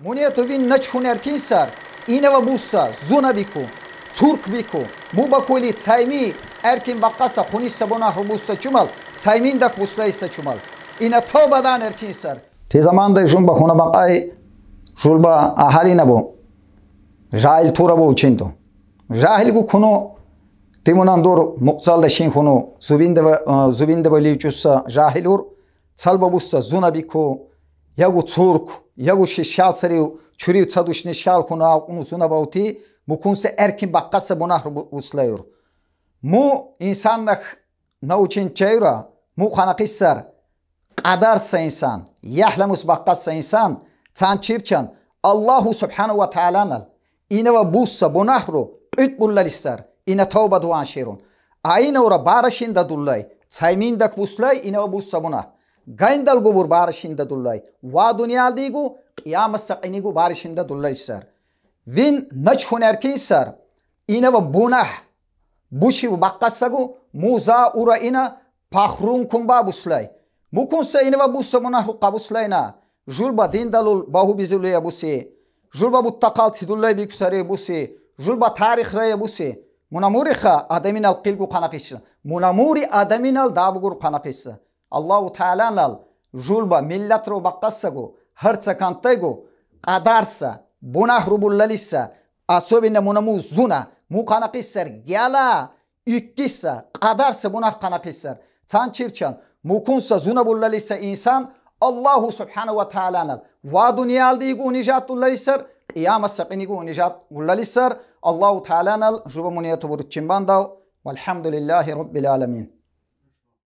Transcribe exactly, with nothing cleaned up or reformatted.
Мунето вин начхун эркин сар, инава буса зуна бику, цурк бику, му бакули цаймин эркин бакъаса хунисса бунагьру буса чумал, цайминдахъ буслайса чумал. Ина товбадан эркин сар. Те заманда жумба хуна бакъай, жулба агьалина бу. Жагьил тура бу учинду. Жагьил гу куну, тимунан дур мукъзалда шин хуну, зубинда ва, э, зубинда ва личуса жагьилур, цалба буса зуна бику, ягу цурк, ягу шишал сарив, чурив цадушни шал хуна, уну зуна бавти, мукунса эркин бакъаса бунагьру бу-, буслайур. Му инсаннахъ научен чайра, му къанакъиссар, къадарса инсан, ягьламус бакъаса инсан, цан чирчан, Аллагьу субгьанагьу ва тааланал, инава буса бунагьру къуьт буллалиссар, ина товба дуан ширун. А инавра бара шиндадуллай, цайминдахъ буслай, инава буса бунагь. Гайндал губур бара шиндадуллай, ва дуниялдигу, къиямаса къинигу бара шиндадуллалиссар. Вин начхун эркин сар, инава бунагь бушив бакъаса гу, му за ура ина пахрун кумба буслай. Мукунса инава буса бунагьру къабуслайна, жулба диндалул багьу бизулия буси, жулба бутта къалтидуллай бикусари буси, жулба тарихрая буси. Муна муриха адаминал къил гу къанакъиса. Муна мури адаминал дабугур къанакъиса. Аллагьу тааланал жулба миллатру бакъаса гу, гьар са кантай гу, къадарса бунагьру буллалиса, особенно муна му зуна, му къанакъиссар гяла, иккиса, къадарса бунагь къанакъиссар. Цан чирчан, мукунса зуна буллалиса инсан, Аллагьу субгьанагьу ва тааланал ва дуниялдигу нижат буллалиссар, къиямаса къинигу нижат буллалиссар. Аллагьу тааланал жуба мунето бурчинбандав. Валгьамдулиллагьи раббил аламин.